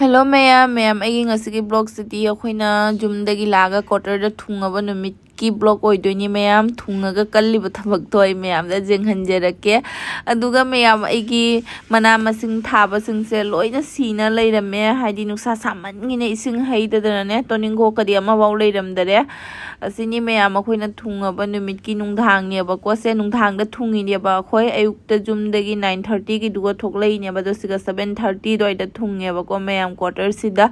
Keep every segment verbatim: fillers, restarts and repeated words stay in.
Hello ꯃꯌꯥꯝ, ꯃꯌꯥꯝ ꯑꯩꯒꯤ ꯉꯁꯤꯒꯤ ꯕ꯭ꯂꯣꯛꯁꯤꯗꯤ ꯑꯩꯈꯣꯏꯅ ꯌꯨꯝꯗꯒꯤ ꯂꯥꯛꯑꯒ ꯀ꯭ꯋꯥꯇꯔꯗ ꯊꯨꯡꯉꯕ ꯅꯨꯃꯤꯠꯀꯤ ꯕ꯭ꯂꯣꯛ ꯑꯣꯏꯗꯣꯏꯅꯤ꯫ ꯃꯌꯥꯝ ꯊꯨꯡꯉꯒ ꯀꯜꯂꯤꯕ ꯊꯕꯛꯇꯣ ꯑꯩ ꯃꯌꯥꯝꯗ ꯌꯦꯡꯍꯟꯖꯔꯛꯀꯦ꯫ ꯑꯗꯨꯒ ꯃꯌꯥꯝ ꯑꯩꯒꯤ ꯃꯅꯥ ꯃꯁꯤꯡ ꯊꯥꯕꯁꯤꯡꯁꯦ ꯂꯣꯏꯅ ꯁꯤꯅ ꯂꯩꯔꯝꯃꯦ, ꯍꯥꯏꯗꯤ ꯅꯨꯡꯁꯥ ꯁꯥꯃꯟꯒꯤꯅꯦ ꯏꯁꯤꯡ ꯍꯩꯗꯗꯅꯅꯦ ꯇꯣꯅꯤꯡꯈꯣꯛꯀꯗꯤ ꯑꯃꯐꯥꯎ ꯂꯩꯔꯝꯗꯔꯦ꯫ ꯑꯁꯤꯅꯤ ꯃꯌꯥꯝ ꯑꯩꯈꯣꯏꯅ ꯊꯨꯡꯉꯕ ꯅꯨꯃꯤꯠꯀꯤ ꯅꯨꯡꯗꯥꯡꯅꯦꯕꯀꯣ꯫ ꯁꯦ ꯅꯨꯡꯗꯥꯡꯗ ꯊꯨꯡꯉꯤꯅꯦꯕ ꯑꯩꯈꯣꯏ꯫ ꯑꯌꯨꯛꯇ ꯌꯨꯝꯗꯒꯤ ꯅꯥꯏꯟ ꯊꯥꯔꯇꯤꯒꯤꯗꯨꯒ ꯊꯣꯛꯂꯛꯏꯅꯦꯕ, ꯑꯗꯣ ꯁꯤꯒ ꯁꯕꯦꯟ ꯊꯥꯔꯇꯤ ꯑꯗꯨꯋꯥꯏꯗ ꯊꯨꯡꯉꯦꯕꯀꯣ ꯃꯌꯥꯝ ꯀ꯭ꯋꯥꯇꯔꯁꯤꯗ꯫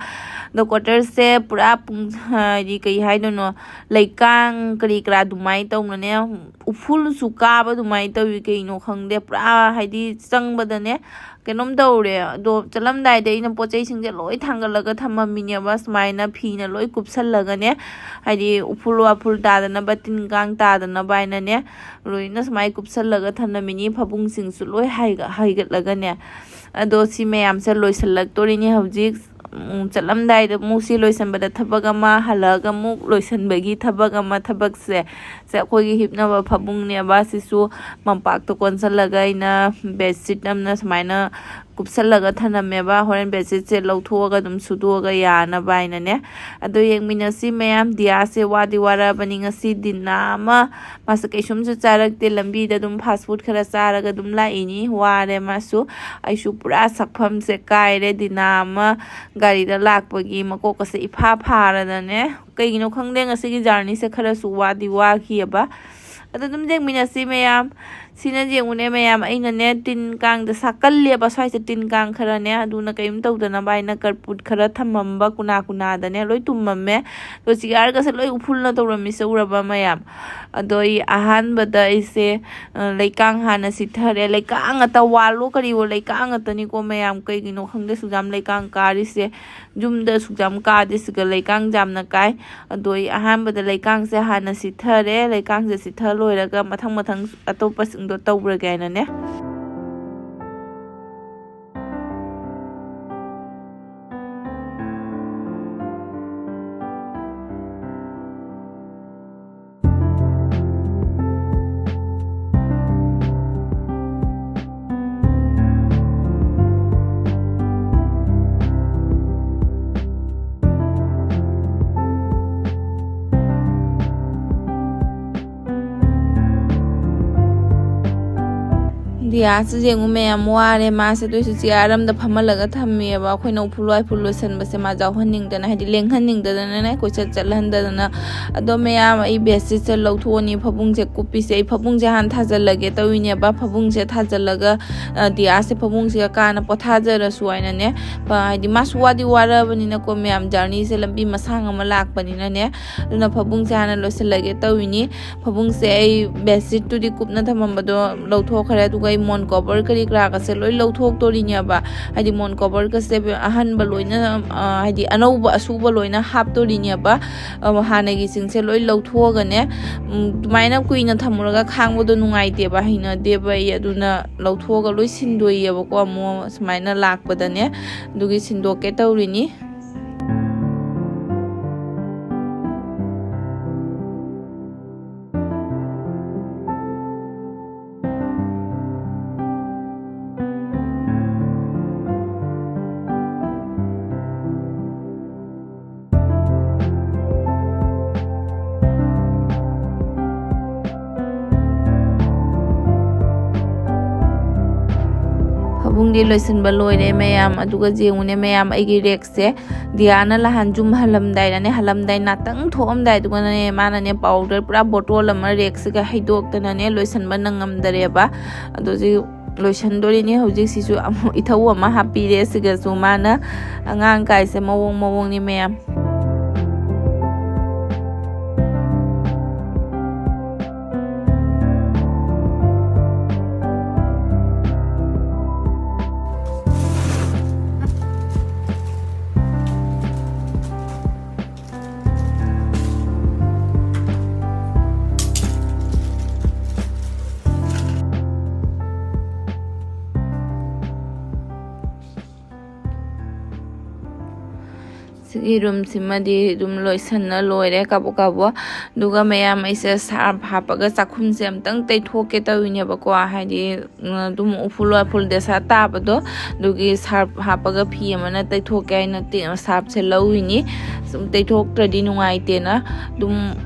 ꯑꯗꯣ ꯀ꯭ꯋꯥꯇꯔꯁꯦ ꯄꯨꯔꯥ ꯄꯨꯡ, ꯍꯥꯏꯗꯤ ꯀꯩ ꯍꯥꯏꯗꯣꯏꯅꯣ, ꯂꯩꯀꯥꯡ ꯀꯔꯤ ꯀꯔꯥ ꯑꯗꯨꯃꯥꯏꯅ ꯇꯧꯅꯅꯦ, ꯎꯐꯨꯜꯁꯨ ꯀꯥꯕ ꯑꯗꯨꯃꯥꯏꯅ ꯇꯧꯏ꯫ ꯀꯩꯅꯣ ꯈꯪꯗꯦ, ꯄꯨꯔꯥ ꯍꯥꯏꯗꯤ ꯆꯪꯕꯗꯅꯦ ꯀꯩꯅꯣꯝ ꯇꯧꯔꯦ꯫ ꯑꯗꯣ ꯆꯠꯂꯝꯗꯥꯏꯗ ꯑꯩꯅ ꯄꯣꯠ ꯆꯩꯁꯤꯡꯁꯦ ꯂꯣꯏ ꯊꯥꯡꯒꯠꯂꯒ ꯊꯝꯃꯝꯃꯤꯅꯦꯕ, ꯁꯨꯃꯥꯏꯅ ꯐꯤꯅ ꯂꯣꯏ ꯀꯨꯞꯁꯜꯂꯒꯅꯦ, ꯍꯥꯏꯗꯤ ꯎꯐꯨꯜ ꯋꯥꯐꯨꯜ ꯇꯥꯗꯅꯕ, ꯇꯤꯟ ꯀꯥꯡ ꯇꯥꯗꯅꯕ ꯍꯥꯏꯅꯅꯦ, ꯂꯣꯏꯅ ꯁꯨꯃꯥꯏꯅ ꯀꯨꯞꯁꯜꯂꯒ ꯊꯝꯂꯝꯃꯤꯅꯤ, ꯐꯃꯨꯡꯁꯤꯡꯁꯨ ꯂꯣꯏ ꯍꯥꯏꯒ-, ꯍꯥꯏꯒꯠꯂꯒꯅꯦ꯫ ꯑꯗꯣ ꯁꯤ ꯃꯌꯥꯝꯁꯦ ꯂꯣꯏꯁꯤꯜꯂꯛꯇꯣꯔꯤꯅꯤ ꯍꯧꯖꯤꯛ꯫ ꯎꯝ, ꯆꯠꯂꯝꯗꯥꯏꯗ ꯑꯃꯨꯛ ꯁꯤ ꯂꯣꯏꯁꯤꯟꯕꯗ ꯊꯕꯛ ꯑꯃ, ꯍꯜꯂꯛꯑꯒ ꯑꯃꯨꯛ ꯂꯣꯏꯁꯤꯟꯕꯒꯤ ꯊꯕꯛ ꯑꯃ, ꯊꯕꯛꯁꯦ꯫ ꯁꯦ ꯑꯩꯈꯣꯏꯒꯤ ꯍꯤꯞꯅꯕ ꯐꯃꯨꯡꯅꯦꯕ, ꯁꯤꯁꯨ ꯃꯝꯄꯥꯛꯇ ꯀꯣꯟꯁꯤꯜꯂꯒ ꯑꯩꯅ ꯕꯦꯠꯁꯤꯠ ꯑꯃꯅ ꯁꯨꯃꯥꯏꯅ ꯀꯨꯞꯁꯜꯂꯒ ꯊꯅꯝꯃꯦꯕ꯫ ꯍꯣꯔꯦꯟ ꯕꯦꯠꯁꯤꯠꯁꯦ ꯂꯧꯊꯣꯛꯑꯒ ꯑꯗꯨꯝ ꯁꯨꯗꯣꯛꯑꯒ ꯌꯥꯅꯕ ꯍꯥꯏꯅꯅꯦ꯫ ꯑꯗꯣ ꯌꯦꯡꯃꯤꯟꯅꯁꯤ ꯃꯌꯥꯝ, ꯗꯤꯌꯥꯁꯦ ꯋꯥꯗꯤ ꯋꯥꯔꯕꯅꯤ ꯉꯁꯤ, ꯗꯤꯟꯅꯥ ꯑꯃ, ꯃꯥꯁꯨ ꯀꯩꯁꯨꯝꯁꯨ ꯆꯥꯔꯛꯇꯦ, ꯂꯝꯕꯤꯗ ꯑꯗꯨꯝ ꯐꯥꯁ ꯐꯨꯗ ꯈꯔ ꯆꯥꯔꯒ ꯑꯗꯨꯝ ꯂꯥꯛꯏꯅꯤ, ꯋꯥꯔꯦ ꯃꯥꯁꯨ꯫ ꯑꯩꯁꯨ ꯄꯨꯔꯥ ꯁꯛꯐꯝꯁꯦ ꯀꯥꯏꯔꯦ, ꯗꯤꯟꯅꯥ ꯑꯃ ꯒꯥꯔꯤꯗ ꯂꯥꯛꯄꯒꯤ ꯃꯀꯣꯛꯀꯁꯦ ꯏꯐꯥ ꯐꯥꯔꯗꯅꯦ꯫ ꯀꯩꯒꯤꯅꯣ ꯈꯪꯗꯦ, ꯉꯁꯤꯒꯤ ꯖꯔꯅꯤꯁꯦ ꯈꯔꯁꯨ ꯋꯥꯗꯤ ꯋꯥꯈꯤꯑꯕ꯫ ꯑꯗꯣ ꯑꯗꯨꯝ ꯌꯦꯡꯃꯤꯟꯅꯁꯤ ꯃꯌꯥꯝ꯫ ꯁꯤꯅ ꯌꯦꯡꯉꯨꯅꯦ ꯃꯌꯥꯝ, ꯑꯩꯅꯅꯦ ꯇꯤꯟ ꯀꯥꯡꯗ ꯁꯥꯀꯜꯂꯦꯕ ꯁ꯭ꯋꯥꯏꯁꯦ, ꯇꯤꯟ ꯀꯥꯡ ꯈꯔꯅꯦ, ꯑꯗꯨꯅ ꯀꯔꯤꯝ ꯇꯧꯗꯅꯕ ꯍꯥꯏꯅ ꯀꯔꯄꯨꯠ ꯈꯔ ꯊꯝꯃꯝꯕ ꯀꯨꯅꯥ ꯀꯨꯅꯥꯗꯅꯦ ꯂꯣꯏ ꯇꯨꯝꯃꯝꯃꯦ꯫ ꯑꯗꯣ ꯆꯤꯌꯥꯔꯒꯁꯦ ꯂꯣꯏ ꯎꯐꯨꯜꯅ ꯇꯧꯔꯝꯃꯤꯁꯦ ꯎꯔꯕ ꯃꯌꯥꯝ? ꯑꯗꯣ ꯑꯩ ꯑꯍꯥꯟꯕꯗ ꯑꯩꯁꯦ, ꯑ, ꯂꯩꯀꯥꯡ ꯍꯥꯟꯅ ꯁꯤꯊꯔꯦ꯫ ꯂꯩꯀꯥꯡ ꯉꯥꯛꯇ, ꯋꯥꯜꯂꯣ ꯀꯔꯤꯋꯣ ꯂꯩꯀꯥꯡ ꯉꯥꯛꯇꯅꯤꯀꯣ ꯃꯌꯥꯝ, ꯀꯩꯒꯤꯅꯣ ꯈꯪꯗꯦ ꯁꯨꯛꯌꯥꯝ ꯂꯩꯀꯥꯡ ꯀꯥꯔꯤꯁꯦ꯫ ꯌꯨꯝꯗ ꯁꯨꯛꯌꯥꯝ ꯀꯥꯗꯦ, ꯁꯤꯒ ꯂꯩꯀꯥꯡ ꯌꯥꯝꯅ ꯀꯥꯏ꯫ ꯑꯗꯣ ꯑꯩ ꯑꯍꯥꯟꯕꯗ ꯂꯩꯀꯥꯡꯁꯦ ꯍꯥꯟꯅ ꯁꯤꯊꯔꯦ꯫ ꯂꯩꯀꯥꯡꯁꯦ ꯁꯤꯊ ꯂꯣꯏꯔꯒ ꯃꯊꯪ ꯃꯊꯪ ꯑꯇꯣꯞꯄꯁꯤꯡꯗꯣ ꯇꯧꯔꯒꯦ ꯍꯥꯏꯅꯅꯦ꯫ ꯗꯤꯌꯥꯁꯨ ꯌꯦꯡꯉꯨ ꯃꯌꯥꯝ, ꯋꯥꯔꯦ ꯃꯥꯁꯦ꯫ ꯑꯗꯨꯏꯁꯨ ꯆꯤꯌꯥꯔ ꯑꯃꯗ ꯐꯝꯍꯜꯂꯒ ꯊꯝꯃꯦꯕ꯫ ꯑꯩꯈꯣꯏꯅ ꯎꯐꯨꯜ ꯋꯥꯏꯐꯨꯜ ꯂꯣꯏꯁꯟꯕꯁꯦ ꯃꯥ ꯌꯥꯎꯍꯟꯅꯤꯡꯗꯅ, ꯍꯥꯏꯗꯤ ꯂꯦꯡꯍꯟꯅꯤꯡꯗꯗꯅꯅꯦ, ꯀꯣꯏꯆꯠ ꯆꯠꯍꯟꯗꯗꯅ꯫ ꯑꯗꯣ ꯃꯌꯥꯝ, ꯑꯩ ꯕꯦꯗꯁꯤꯠꯁꯦ ꯂꯧꯊꯣꯛꯑꯅꯤ, ꯐꯃꯨꯡꯁꯦ ꯀꯨꯞꯄꯤꯁꯦ ꯑꯩ ꯐꯃꯨꯡꯁꯦ ꯍꯥꯟꯅ ꯊꯥꯖꯤꯜꯂꯒꯦ ꯇꯧꯔꯤꯅꯦꯕ꯫ ꯐꯃꯨꯡꯁꯦ ꯊꯥꯖꯤꯜꯂꯒ, ꯑ, ꯗꯤꯌꯥꯁꯦ ꯐꯃꯨꯡꯁꯤꯒ ꯀꯥꯅ ꯄꯣꯊꯥꯖꯔꯁꯨ ꯍꯥꯏꯅꯅꯦ꯫ ꯐ-, ꯍꯥꯏꯗꯤ ꯃꯥꯁꯨ ꯋꯥꯗꯤ ꯋꯥꯔꯕꯅꯤꯅꯀꯣ ꯃꯌꯥꯝ, ꯖꯔꯅꯤꯁꯦ ꯂꯝꯕꯤ ꯃꯁꯥꯡ ꯑꯃ ꯂꯥꯛꯄꯅꯤꯅꯅꯦ꯫ ꯑꯗꯨꯅ ꯐꯃꯨꯡꯁꯦ ꯍꯥꯟꯅ ꯂꯣꯏꯁꯤꯜꯂꯒꯦ ꯇꯧꯔꯤꯅꯤ꯫ ꯐꯃꯨꯡꯁꯦ ꯑꯩ ꯕꯦꯗꯁꯤꯠꯇꯨꯗꯤ ꯀꯨꯞꯅ ꯊꯝꯃꯝꯕꯗꯣ ꯂꯧꯊꯣꯛꯈ꯭ꯔꯦ꯫ ꯑꯗꯨꯒ ꯑꯩ ꯃꯣꯟ ꯀꯣꯚꯔ ꯀꯔꯤ ꯀꯔꯥꯒꯁꯦ ꯂꯣꯏ ꯂꯧꯊꯣꯛꯇꯣꯔꯤꯅꯦꯕ꯫ ꯍꯥꯏꯗꯤ ꯃꯣꯟ ꯀꯣꯚꯔꯒꯁꯦ ꯑꯍꯟꯕ ꯂꯣꯏꯅ, ꯑ, ꯍꯥꯏꯗꯤ ꯑꯅꯧꯕ ꯑꯁꯨꯕ ꯂꯣꯏꯅ ꯍꯥꯞꯇꯣꯔꯤꯅꯦꯕ꯫ ꯑ, ꯍꯥꯟꯅꯒꯤꯁꯤꯡꯁꯦ ꯂꯣꯏ ꯂꯧꯊꯣꯛꯑꯒꯅꯦ, ꯎꯝ, ꯑꯗꯨꯃꯥꯏꯅ ꯀꯨꯏꯅ ꯊꯝꯃꯨꯔꯒ ꯈꯥꯡꯕꯗꯣ ꯅꯨꯡꯉꯥꯏꯇꯦꯕ, ꯍꯩꯅꯗꯦꯕ ꯑꯩ꯫ ꯑꯗꯨꯅ ꯂꯧꯊꯣꯛꯑꯒ ꯂꯣꯏ ꯁꯤꯟꯗꯣꯛꯏꯌꯦꯕꯀꯣ, ꯑꯃꯨꯛ ꯁꯨꯃꯥꯏꯅ ꯂꯥꯛꯄꯗꯅꯦ꯫ ꯑꯗꯨꯒꯤ ꯁꯤꯟꯗꯣꯛꯀꯦ ꯇꯧꯔꯤꯅꯤ꯫ ꯐꯃꯨꯡꯗꯤ ꯂꯣꯏꯁꯤꯟꯕ ꯂꯣꯏꯔꯦ ꯃꯌꯥꯝ꯫ ꯑꯗꯨꯒ ꯌꯦꯡꯉꯨꯅꯦ ꯃꯌꯥꯝ, ꯑꯩꯒꯤ ꯔꯦꯛꯁꯦ ꯗꯤꯌꯥꯅ ꯅꯍꯥꯟ ꯌꯨꯝ ꯍꯜꯂꯝꯗꯥꯏꯗꯅꯦ, ꯍꯜꯂꯝꯗꯥꯏ ꯉꯥꯛꯇꯪ ꯊꯣꯛꯑꯝꯗꯥꯏꯗꯨꯒꯅꯅꯦ, ꯃꯥꯅꯅꯦ ꯄꯥꯎꯗꯔ ꯄꯨꯔꯥ ꯕꯣꯇꯣꯜ ꯑꯃ ꯔꯦꯛꯁꯤꯒ ꯍꯩꯗꯣꯛꯇꯅꯅꯦ ꯂꯣꯏꯁꯤꯟꯕ ꯅꯪꯉꯝꯗꯔꯦꯕ꯫ ꯑꯗꯣ ꯍꯧꯖꯤꯛ ꯂꯣꯏꯁꯤꯟꯗꯣꯔꯤꯅꯤ꯫ ꯍꯧꯖꯤꯛꯁꯤꯁꯨ ꯑꯃꯨꯛ ꯏꯊꯧ ꯑꯃ ꯍꯥꯞꯄꯤꯔꯦ꯫ ꯁꯤꯒꯁꯨ ꯃꯥꯅ, ꯑꯉꯥꯡ ꯀꯥꯏꯁꯦ ꯃꯑꯣꯡ ꯃꯑꯣꯡꯅꯤ ꯃꯌꯥꯝ꯫ ꯌꯦꯔꯨꯝꯁꯤꯃꯗꯤ ꯑꯗꯨꯝ ꯂꯣꯏꯁꯟꯅ ꯂꯣꯏꯔꯦ ꯀꯥꯕꯣꯛ ꯀꯥꯕꯣꯛ꯫ ꯑꯗꯨꯒ ꯃꯌꯥꯝ, ꯑꯩꯁꯦ ꯁꯥꯔꯞ ꯍꯥꯞꯄꯒ ꯆꯥꯛꯈꯨꯝꯁꯦ ꯑꯝꯇꯪ ꯇꯩꯊꯣꯛꯀꯦ ꯇꯧꯔꯤꯅꯦꯕꯀꯣ꯫ ꯍꯥꯏꯗꯤ, ꯎꯝ, ꯑꯗꯨꯝ ꯎꯐꯨꯜ ꯋꯥꯏꯐꯨꯜ ꯗꯁꯥ ꯇꯥꯕꯗꯣ, ꯑꯗꯨꯒꯤ ꯁꯥꯔꯞ ꯍꯥꯞꯄꯒ ꯐꯤ ꯑꯃꯅ ꯇꯩꯊꯣꯛꯀꯦ ꯍꯥꯏꯅ ꯇꯦ-, ꯁꯥꯔꯞꯁꯦ ꯂꯧꯔꯤꯅꯤ꯫ ꯁꯨꯝ ꯇꯩꯊꯣꯛꯇ꯭ꯔꯗꯤ ꯅꯨꯡꯉꯥꯏꯇꯦꯅ꯫ ꯑꯗꯨꯝ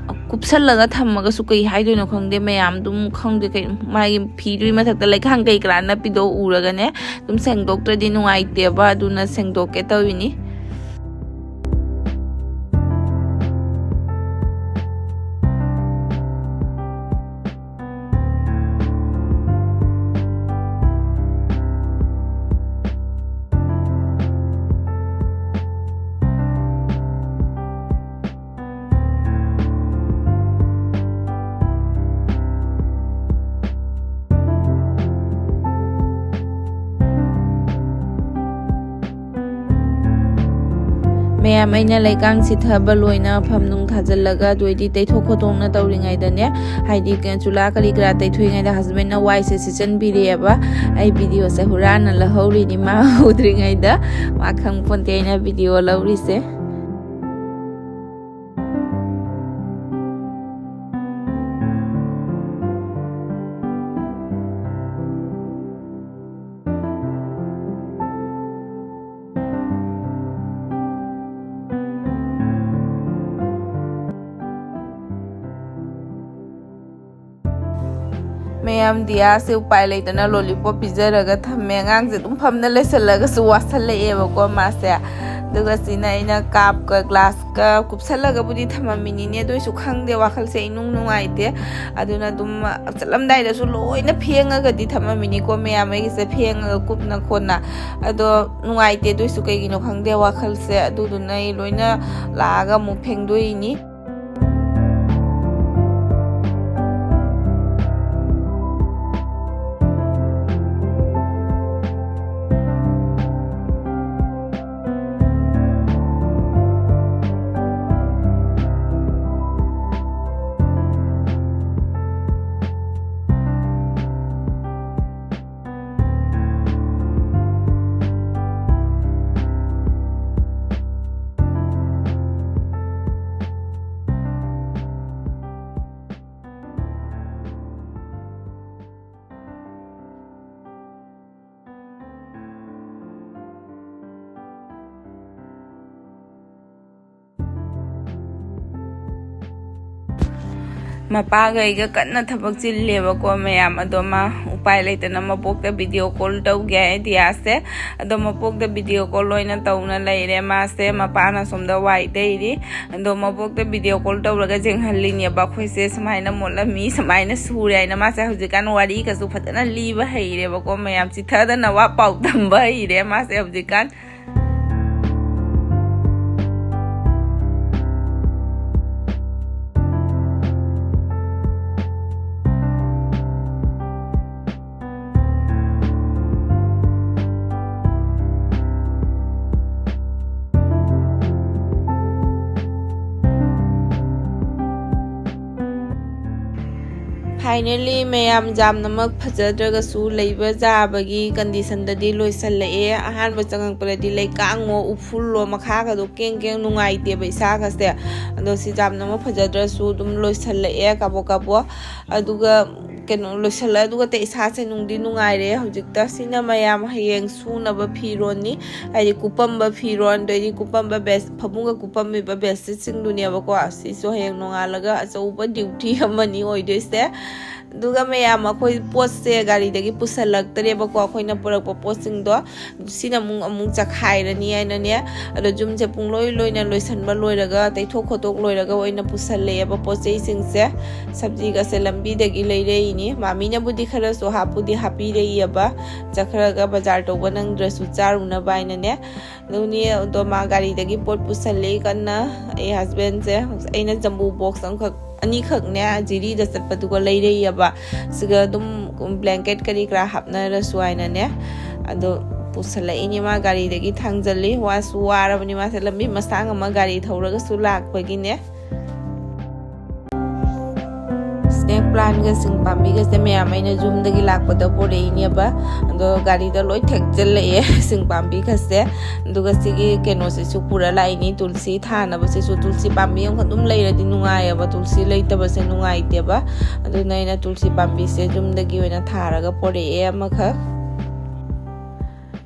ꯀꯨꯞꯁꯜꯂꯒ ꯊꯝꯃꯒꯁꯨ ꯀꯩ ꯍꯥꯏꯗꯣꯏꯅꯣ ꯈꯪꯗꯦ, ꯃꯌꯥꯝ ꯑꯗꯨꯝ ꯈꯪꯗꯦ, ꯀꯩ, ꯃꯥꯒꯤ ꯐꯤꯗꯨꯒꯤ ꯃꯊꯛꯇ ꯂꯩꯈꯥꯡ ꯀꯩ ꯀꯔꯥ ꯅꯞꯄꯤꯗꯣ ꯎꯔꯒꯅꯦ, ꯑꯗꯨꯝ ꯁꯦꯡꯗꯣꯛꯇ꯭ꯔꯗꯤ ꯅꯨꯡꯉꯥꯏꯇꯦꯕ꯫ ꯑꯗꯨꯅ ꯁꯦꯡꯗꯣꯛꯀꯦ ꯇꯧꯔꯤꯅꯤ꯫ ꯃꯌꯥꯝ, ꯑꯩꯅ ꯂꯩꯀꯥꯡ ꯁꯤꯊꯕ ꯂꯣꯏꯅ ꯐꯝ ꯅꯨꯡ ꯊꯥꯖꯤꯜꯂꯒ, ꯑꯗꯨ ꯑꯣꯏꯗꯤ ꯇꯩꯊꯣꯛ ꯈꯣꯠꯇꯣꯛꯅ ꯇꯧꯔꯤꯉꯩꯗꯅꯦ, ꯍꯥꯏꯗꯤ, ꯀ-, ꯆꯨꯂꯥ ꯀꯔꯤ ꯀꯔꯥ ꯇꯩꯊꯣꯛꯏꯉꯩꯗ ꯍꯁꯕꯦꯟꯅ ꯋꯥꯏꯁꯦ ꯁꯤꯠꯆꯟꯕꯤꯔꯛꯑꯦꯕ꯫ ꯑꯩ ꯚꯤꯗꯤꯑꯣꯁꯦ ꯍꯨꯔꯥꯟꯅ ꯂꯧꯍꯧꯔꯤꯅꯤ, ꯃꯥ ꯎꯗ꯭ꯔꯤꯉꯩꯗ꯫ ꯃꯥ ꯈꯪ ꯄꯣꯟꯇꯦ ꯑꯩꯅ ꯚꯤꯗꯤꯑꯣ ꯂꯧꯔꯤꯁꯦ꯫ ꯃꯌꯥꯝ, ꯗꯤꯌꯥꯁꯦ ꯎꯄꯥꯏ ꯂꯩꯇꯅ ꯂꯣꯂꯤꯄꯣꯞ ꯄꯤꯖꯔꯒ ꯊꯝꯃꯦ꯫ ꯑꯉꯥꯡꯁꯦ ꯑꯗꯨꯝ ꯐꯝꯅ ꯂꯩꯁꯜꯂꯒꯁꯨ ꯋꯥꯁꯜꯂꯛꯑꯦꯕꯀꯣ ꯃꯥꯁꯦ꯫ ꯑꯗꯨꯒ ꯁꯤꯅ ꯑꯩꯅ ꯀꯥꯞꯀ ꯒ꯭ꯂꯥꯁꯀ ꯀꯨꯞꯁꯜꯂꯒꯕꯨꯗꯤ ꯊꯝꯃꯝꯃꯤꯅꯤꯅꯦ, ꯑꯗꯨ ꯑꯣꯏꯁꯨ ꯈꯪꯗꯦ, ꯋꯥꯈꯜꯁꯦ ꯏꯅꯨꯡ ꯅꯨꯡꯉꯥꯏꯇꯦ꯫ ꯑꯗꯨꯅ ꯑꯗꯨꯝ ꯆꯠꯂꯝꯗꯥꯏꯗꯁꯨ ꯂꯣꯏꯅ ꯐꯦꯡꯉꯒꯗꯤ ꯊꯝꯃꯝꯃꯤꯅꯤꯀꯣ ꯃꯌꯥꯝ, ꯑꯩꯒꯤꯁꯦ ꯐꯦꯡꯉꯒ ꯀꯨꯞꯅ ꯈꯣꯠꯅ꯫ ꯑꯗꯣ ꯅꯨꯡꯉꯥꯏꯇꯦ, ꯑꯗꯨ ꯑꯣꯏꯁꯨ ꯀꯩꯒꯤꯅꯣ ꯈꯪꯗꯦ, ꯋꯥꯈꯜꯁꯦ꯫ ꯑꯗꯨꯗꯨꯅ ꯑꯩ ꯂꯣꯏꯅ ꯂꯥꯛꯑꯒ ꯑꯃꯨꯛ ꯐꯦꯡꯗꯣꯛꯏꯅꯤ꯫ ꯃꯄꯥꯒ ꯑꯩꯒ ꯀꯟꯅ ꯊꯕꯛ ꯆꯤꯜꯂꯦꯕꯀꯣ ꯃꯌꯥꯝ꯫ ꯑꯗꯣ ꯃꯥ ꯎꯄꯥꯏ ꯂꯩꯇꯅ ꯃꯕꯣꯛꯇ ꯚꯤꯗꯤꯑꯣ ꯀꯣꯜ ꯇꯧꯒꯦ ꯍꯥꯏ ꯗꯤꯌꯥꯁꯦ꯫ ꯑꯗꯣ ꯃꯕꯣꯛꯇ ꯚꯤꯗꯤꯑꯣ ꯀꯣꯜ ꯑꯣꯏꯅ ꯇꯧꯅ ꯂꯩꯔꯦ ꯃꯥꯁꯦ꯫ ꯃꯄꯥꯅ ꯁꯣꯝꯗ ꯋꯥꯏ ꯇꯩꯔꯤ꯫ ꯑꯗꯣ ꯃꯕꯣꯛꯇ ꯚꯤꯗꯤꯑꯣ ꯀꯣꯜ ꯇꯧꯔꯒ ꯌꯦꯡꯍꯜꯂꯤꯅꯦꯕ ꯑꯩꯈꯣꯏꯁꯦ꯫ ꯁꯨꯃꯥꯏꯅ ꯃꯣꯠꯂꯝꯃꯤ, ꯁꯨꯃꯥꯏꯅ ꯁꯨꯔꯦ ꯍꯥꯏꯅ꯫ ꯃꯥꯁꯦ ꯍꯧꯖꯤꯛꯀꯥꯟ ꯋꯥꯔꯤꯒꯁꯨ ꯐꯖꯅ ꯂꯤꯕ ꯍꯩꯔꯦꯕꯀꯣ ꯃꯌꯥꯝ꯫ ꯆꯤꯊꯗꯅ ꯋꯥ ꯄꯥꯎ ꯇꯝꯕ ꯍꯩꯔꯦ ꯃꯥꯁꯦ ꯍꯧꯖꯤꯛꯀꯥꯟ꯫ Finally ꯃꯌꯥꯝ, ꯌꯥꯝꯅꯃꯛ ꯐꯖꯗ꯭ꯔꯒꯁꯨ ꯂꯩꯕ ꯌꯥꯕꯒꯤ ꯀꯟꯗꯤꯁꯟꯗꯗꯤ ꯂꯣꯏꯁꯜꯂꯛꯑꯦ꯫ ꯑꯍꯥꯟꯕ ꯆꯪꯉꯛꯄꯗꯗꯤ ꯂꯩꯀꯥꯡꯉꯣ ꯎꯐꯨꯜꯂꯣ ꯃꯈꯥꯒꯗꯣ ꯀꯦꯡ ꯀꯦꯡ ꯅꯨꯡꯉꯥꯏꯇꯦꯕ ꯏꯁꯥꯒꯁꯦ꯫ ꯑꯗꯣ ꯁꯤ ꯌꯥꯝꯅꯃꯛ ꯐꯖꯗ꯭ꯔꯁꯨ ꯑꯗꯨꯝ ꯂꯣꯏꯁꯜꯂꯛꯑꯦ ꯀꯥꯕꯣꯛ ꯀꯥꯕꯣꯛ꯫ ꯑꯗꯨꯒ ꯀꯩꯅꯣ ꯂꯣꯏꯁꯜꯂꯦ꯫ ꯑꯗꯨꯒ ꯇ ꯏꯁꯥꯁꯦ ꯅꯨꯡꯗꯤ ꯅꯨꯡꯉꯥꯏꯔꯦ ꯍꯧꯖꯤꯛꯇ꯫ ꯁꯤꯅ ꯃꯌꯥꯝ ꯍꯌꯦꯡ ꯁꯨꯅꯕ ꯐꯤꯔꯣꯜꯅꯤ꯫ ꯍꯥꯏꯗꯤ ꯀꯨꯞꯄꯝꯕ ꯐꯤꯔꯣꯜ, ꯑꯗꯩꯗꯤ ꯀꯨꯞꯄꯝꯕ ꯕꯦꯁ, ꯐꯃꯨꯡꯒ ꯀꯨꯞꯄꯝꯃꯤꯕ ꯕꯦꯁ ꯁꯤꯠꯁꯤꯡꯗꯨꯅꯦꯕꯀꯣ꯫ ꯑꯁꯤꯁꯨ ꯍꯌꯦꯡ ꯅꯣꯡꯉꯥꯜꯂꯒ ꯑꯆꯧꯕ ꯗ꯭ꯌꯨꯇꯤ ꯑꯃꯅꯤ ꯑꯣꯏꯗꯣꯏꯁꯦ꯫ ꯑꯗꯨꯒ ꯃꯌꯥꯝ ꯑꯩꯈꯣꯏ ꯄꯣꯠꯁꯦ ꯒꯥꯔꯤꯗꯒꯤ ꯄꯨꯁꯜꯂꯛꯇ꯭ꯔꯦꯕꯀꯣ꯫ ꯑꯩꯈꯣꯏꯅ ꯄꯨꯔꯛꯄ ꯄꯣꯠꯁꯤꯡꯗꯣ ꯁꯤꯅ ꯑꯃꯨꯛ, ꯑꯃꯨꯛ ꯆꯈꯥꯏꯔꯅꯤ ꯍꯥꯏꯅꯅꯦ꯫ ꯑꯗꯣ ꯌꯨꯝꯁꯦ ꯄꯨꯡꯂꯣꯏ ꯂꯣꯏꯅ ꯂꯣꯏꯁꯟꯕ ꯂꯣꯏꯔꯒ, ꯇꯩꯊꯣꯛ ꯈꯣꯠꯇꯣꯛ ꯂꯣꯏꯔꯒ ꯑꯣꯏꯅ ꯄꯨꯁꯜꯂꯛꯑꯦꯕ ꯄꯣꯠ ꯆꯩꯁꯤꯡꯁꯦ꯫ ꯁꯕꯖꯤꯒꯁꯦ ꯂꯝꯕꯤꯗꯒꯤ ꯂꯩꯔꯛꯏꯅꯤ꯫ ꯃꯥꯃꯤꯅꯕꯨꯗꯤ ꯈꯔꯁꯨ ꯍꯥꯞꯄꯨꯗꯤ ꯍꯥꯞꯄꯤꯔꯛꯏꯑꯕ, ꯆꯠꯈ꯭ꯔꯒ ꯕꯖꯥꯔ ꯇꯧꯕ ꯅꯪꯗ꯭ꯔꯁꯨ ꯆꯥꯔꯨꯅꯕ ꯍꯥꯏꯅꯅꯦ꯫ ꯑꯗꯨꯅꯤ ꯑꯗꯣ ꯃꯥ ꯒꯥꯔꯤꯗꯒꯤ ꯄꯣꯠ ꯄꯨꯁꯜꯂꯤ ꯀꯟꯅ꯫ ꯑꯩ ꯍꯁꯕꯦꯟꯁꯦ, ꯑꯩꯅ ꯖꯝꯕꯨ ꯕꯣꯛꯁ ꯑꯃꯈꯛ, ꯑꯅꯤꯈꯛꯅꯦ ꯖꯤꯔꯤꯗ ꯆꯠꯄꯗꯨꯒ ꯂꯩꯔꯛꯏꯑꯕ꯫ ꯁꯤꯒ ꯑꯗꯨꯝ ꯕ꯭ꯂꯦꯡꯀꯦꯠ ꯀꯔꯤ ꯀꯔꯥ ꯍꯥꯞꯅꯔꯁꯨ ꯍꯥꯏꯅꯅꯦ꯫ ꯑꯗꯣ ꯄꯨꯁꯜꯂꯛꯏꯅꯤ ꯃꯥ ꯒꯥꯔꯤꯗꯒꯤ ꯊꯥꯡꯖꯜꯂꯤ꯫ ꯋꯥꯁꯨ ꯋꯥꯔꯕꯅꯤ ꯃꯥꯁꯦ, ꯂꯝꯕꯤ ꯃꯁꯥꯡ ꯑꯃ ꯒꯥꯔꯤ ꯊꯧꯔꯒꯁꯨ ꯂꯥꯛꯄꯒꯤꯅꯦ꯫ ꯁ꯭ꯅꯦꯛ ꯄ꯭ꯂꯥꯟꯒ ꯁꯤꯡ ꯄꯥꯝꯕꯤꯒꯁꯦ ꯃꯌꯥꯝ ꯑꯩꯅ ꯌꯨꯝꯗꯒꯤ ꯂꯥꯛꯄꯗ ꯄꯨꯔꯛꯏꯅꯦꯕ꯫ ꯑꯗꯣ ꯒꯥꯔꯤꯗ ꯂꯣꯏ ꯊꯦꯛꯆꯜꯂꯛꯑꯦ ꯁꯤꯡ ꯄꯥꯝꯕꯤꯒꯁꯦ꯫ ꯑꯗꯨꯒ ꯁꯤꯒꯤ ꯀꯩꯅꯣꯁꯤꯁꯨ ꯄꯨꯔ ꯂꯥꯛꯏꯅꯤ, ꯇꯨꯜꯁꯤ ꯊꯥꯅꯕꯁꯤꯁꯨ꯫ ꯇꯨꯜꯁꯤ ꯄꯥꯝꯕꯤ ꯑꯃꯈꯛ ꯑꯗꯨꯝ ꯂꯩꯔꯗꯤ ꯅꯨꯡꯉꯥꯏꯌꯦꯕ, ꯇꯨꯜꯁꯤ ꯂꯩꯇꯕꯁꯦ ꯅꯨꯡꯉꯥꯏꯇꯦꯕ꯫ ꯑꯗꯨꯅ ꯑꯩꯅ ꯇꯨꯜꯁꯤ ꯄꯥꯝꯕꯤꯁꯦ ꯌꯨꯝꯗꯒꯤ ꯑꯣꯏꯅ ꯊꯥꯔꯒ ꯄꯣꯔꯛꯑꯦ ꯑꯃꯈꯛ꯫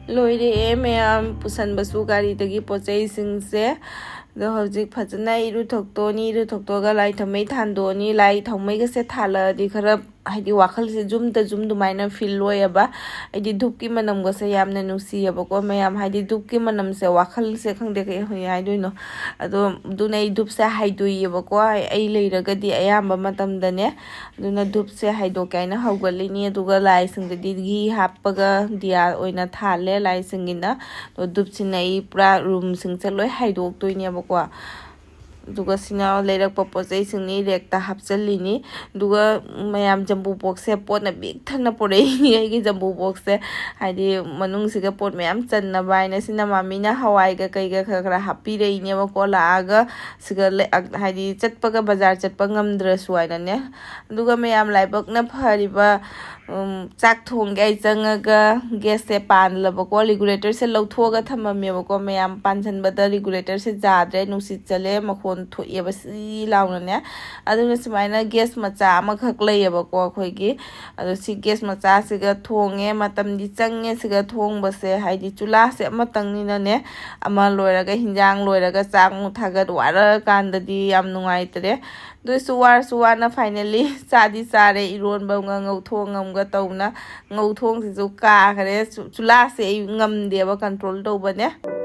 ꯂꯣꯏꯔꯛꯑꯦ ꯃꯌꯥꯝ ꯄꯨꯁꯟꯕꯁꯨ ꯒꯥꯔꯤꯗꯒꯤ ꯄꯣꯠ ꯆꯩꯁꯤꯡꯁꯦ꯫ ꯑꯗꯣ ꯍꯧꯖꯤꯛ ꯐꯖꯅ ꯏꯔꯨꯊꯣꯛꯇꯣꯛꯑꯅꯤ꯫ ꯏꯔꯨꯊꯣꯛꯇꯣꯛꯑꯒ ꯂꯥꯏ ꯊꯥꯎꯃꯩ ꯊꯥꯟꯗꯣꯛꯑꯅꯤ꯫ ꯂꯥꯏ ꯊꯥꯎꯃꯩꯒꯁꯦ ꯊꯥꯜꯂꯛꯑꯗꯤ ꯈꯔ, ꯍꯥꯏꯗꯤ, ꯋꯥꯈꯜꯁꯦ ꯖꯨꯝꯗ ꯖꯨꯝ ꯑꯗꯨꯃꯥꯏꯅ ꯐꯤꯜ ꯑꯣꯏꯌꯦꯕ꯫ ꯍꯥꯏꯗꯤ ꯙꯨꯞꯀꯤ ꯃꯅꯝꯒꯁꯦ ꯌꯥꯝꯅ ꯅꯨꯡꯁꯤꯌꯦꯕꯀꯣ ꯃꯌꯥꯝ꯫ ꯍꯥꯏꯗꯤ ꯙꯨꯞꯀꯤ ꯃꯅꯝꯁꯦ ꯋꯥꯈꯜꯁꯦ, ꯈꯪꯗꯦ, ꯀꯩ ꯍꯥꯏ-, ꯍꯥꯏꯗꯣꯏꯅꯣ꯫ ꯑꯗꯣ ꯑꯗꯨꯅ ꯑꯩ ꯙꯨꯞꯁꯦ ꯍꯥꯏꯗꯣꯛꯏꯌꯦꯕꯀꯣ꯫ ꯑꯩ ꯂꯩꯔꯒꯗꯤ ꯑꯌꯥꯝꯕ ꯃꯇꯝꯗꯅꯦ꯫ ꯑꯗꯨꯅ ꯙꯨꯞꯁꯦ ꯍꯥꯏꯗꯣꯛꯀꯦ ꯍꯥꯏꯅ ꯍꯧꯒꯠꯂꯤꯅꯤ꯫ ꯑꯗꯨꯒ ꯂꯥꯏꯁꯤꯡꯗꯗꯤ ꯘꯤ ꯍꯥꯞꯄꯒ ꯗꯤꯌꯥ ꯑꯣꯏꯅ ꯊꯥꯜꯂꯦ ꯂꯥꯏꯁꯤꯡꯒꯤꯅ꯫ ꯑꯗꯣ ꯙꯨꯞꯁꯤꯅ ꯑꯩ ꯄꯨꯔꯥ ꯔꯨꯝꯁꯤꯡꯁꯦ ꯂꯣꯏ ꯍꯥꯏꯗꯣꯛꯇꯣꯏꯅꯦꯕꯀꯣ꯫ ꯑꯗꯨꯒ ꯁꯤꯅ ꯂꯩꯔꯛꯄ ꯄꯣꯠ ꯆꯩꯁꯤꯡꯅꯤ, ꯔꯦꯛꯇ ꯍꯥꯞꯆꯤꯜꯂꯤꯅꯤ꯫ ꯑꯗꯨꯒ ꯃꯌꯥꯝ ꯖꯝꯕꯨ ꯕꯣꯛꯁꯁꯦ ꯄꯣꯠꯅ ꯄꯤꯛ ꯊꯟꯅ ꯄꯨꯔꯛꯏꯅꯤ꯫ ꯑꯩꯒꯤ ꯖꯝꯕꯨ ꯕꯣꯛꯁꯁꯦ, ꯍꯥꯏꯗꯤ, ꯃꯅꯨꯡꯁꯤꯒ ꯄꯣꯠ ꯃꯌꯥꯝ ꯆꯟꯅꯕ ꯍꯥꯏꯅ꯫ ꯁꯤꯅ ꯃꯃꯤꯅ ꯍꯋꯥꯏꯒ ꯀꯩꯒ ꯈꯔ ꯈꯔ ꯍꯥꯞꯄꯤꯔꯛꯏꯅꯦꯕꯀꯣ, ꯂꯥꯛꯑꯒ ꯁꯤꯒ ꯂꯩ-, ꯍꯥꯏꯗꯤ, ꯆꯠꯄꯒ ꯕꯖꯥꯔ ꯆꯠꯄ ꯉꯝꯗ꯭ꯔꯁꯨ ꯍꯥꯏꯅꯅꯦ꯫ ꯑꯗꯨꯒ ꯃꯌꯥꯝ ꯂꯥꯏꯕꯛꯅ ꯐꯔꯤꯕ, ꯎꯝ, ꯆꯥꯛ ꯊꯣꯡꯒꯦ ꯑꯩ ꯆꯪꯉꯒ ꯒ꯭ꯌꯥꯁꯁꯦ ꯄꯥꯜꯂꯕꯀꯣ, ꯔꯤꯒꯨꯂꯦꯇꯔꯁꯦ ꯂꯧꯊꯣꯛꯑꯒ ꯊꯝꯃꯝꯃꯦꯕꯀꯣ꯫ ꯃꯌꯥꯝ ꯄꯥꯟꯁꯤꯟꯕꯗ ꯔꯤꯒꯨꯂꯦꯇꯔꯁꯦ ꯌꯥꯗ꯭ꯔꯦ, ꯅꯨꯡꯁꯤꯠ ꯆꯠꯂꯦ, ꯃꯈꯣꯟ ꯊꯣꯛꯑꯦꯕ ꯁꯤ ꯂꯥꯎꯅꯅꯦ꯫ ꯑꯗꯨꯅ ꯁꯨꯃꯥꯏꯅ ꯒ꯭ꯌꯥꯁ ꯃꯆꯥ ꯑꯃꯈꯛ ꯂꯩꯌꯦꯕꯀꯣ ꯑꯩꯈꯣꯏꯒꯤ꯫ ꯑꯗꯣ ꯁꯤ ꯒ꯭ꯌꯥꯁ ꯃꯆꯥꯁꯤꯒ ꯊꯣꯡꯉꯦ꯫ ꯃꯇꯝꯗꯤ ꯆꯪꯉꯦ ꯁꯤꯒ ꯊꯣꯡꯕꯁꯦ, ꯍꯥꯏꯗꯤ ꯆꯨꯂꯥꯁꯦ ꯑꯃꯇꯪꯅꯤꯅꯅꯦ꯫ ꯑꯃ ꯂꯣꯏꯔꯒ, ꯍꯤꯟꯖꯥꯡ ꯂꯣꯏꯔꯒ, ꯆꯥꯛ ꯑꯃꯨꯛ ꯊꯥꯒꯠ, ꯋꯥꯔꯀꯥꯟꯗꯗꯤ ꯌꯥꯝ ꯅꯨꯡꯉꯥꯏꯇ꯭ꯔꯦ꯫ ꯑꯗꯨꯏꯁꯨ ꯋꯥꯔꯁꯨ ꯋꯥꯅ ꯐꯥꯏꯅꯦꯜꯂꯤ ꯆꯥꯗꯤ ꯆꯥꯔꯦ꯫ ꯏꯔꯣꯟꯕ ꯑꯃꯒ ꯉꯧꯊꯣꯡ ꯑꯃꯒ ꯇꯧꯅ꯫ ꯉꯧꯊꯣꯡꯁꯤꯁꯨ ꯀꯥꯈ꯭ꯔꯦ꯫ ꯆꯨ-, ꯆꯨꯂꯥꯁꯦ ꯑꯩ ꯉꯝꯗꯦꯕ ꯀꯟꯇ꯭ꯔꯣꯜ ꯇꯧꯕꯅꯦ꯫